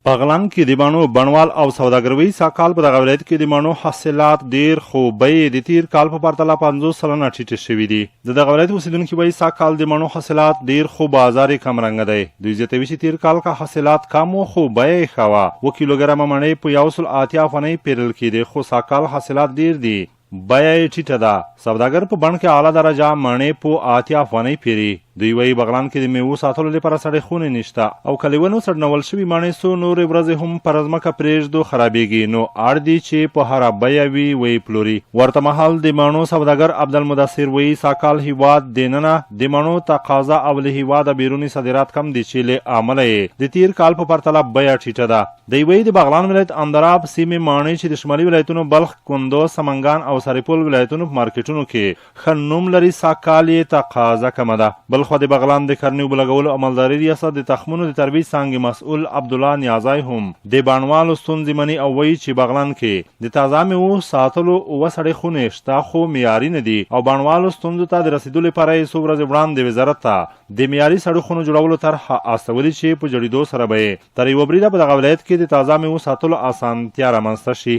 بغلان کې د مڼو بڼوال او سوداګر وایي، سږکال په دغه ولایت کې د مڼو حاصلات ډېر خو بیې د تېر کال په پرتله 50% ټیټې شوې دي. د دغه ولایت اوسېدونکي وایي، سږکال د مڼو حاصلات ډېر خو بازار یې کمرنګه دی. دوی زیاتوي چې تېر کال که حاصلات کم وو خو بیه یې ښه وه، اووه کیلوګرامه مڼې په 180 افغانۍ پېرل کېدې، خو سږکال حاصلات ډېر دي، بیه یې ټیټه ده. سوداګر په بڼ کې اعلی درجه مڼې په 80 افغانۍ پېري. دوی وایي، بغلان کې د میوو ساتلو لپاره سړې خونې نشته او که له ونو څډنول شوي مڼې څو نورې ورځې هم پر ځمکه پرېږدو خرابېږي، نو اړ دي چې په هره بیه وي ویې پلوري. ورته مهال د مڼو سوداګر عبدالمدثر وایي، سږکال هېواد دننه د مڼو تقاضا او له هېواده بیروني صادرات کم دي چې له امله یې د تېر کال په پرتله بیه ټیټه ده. دی وایي، د بغلان ولایت اندراب سیمې ماڼۍ چې د شمالي ولایتونو بلخ، کندوز، سمنګان او سرپل ولایتونو په مارکېټونو کې ښه نوم لري، سږ کال یې تقاضا کمه ده. بلخوا د بغلان د کرنې اوبو لګولو عملداري ریاست د تخمونو د ترویج څانګې مسؤل عبدالله نیازی هم د بڼوالو ستونزې مني او وایي چې بغلان کې د تازه میوو ساتلو اووه سړې خونې شته خو معیاري نه دي او بڼوالو ستونزو ته د رسېدو لپاره یې څو ورځې وړاندې وزارت ته د معیاري سړو خونو جوړولو طرحه استولې چې په جوړېدو سره به یې تر یوه بریده په دغه ولایت کې د تازه میوو ساتلو اسانتیا رامنځته شي.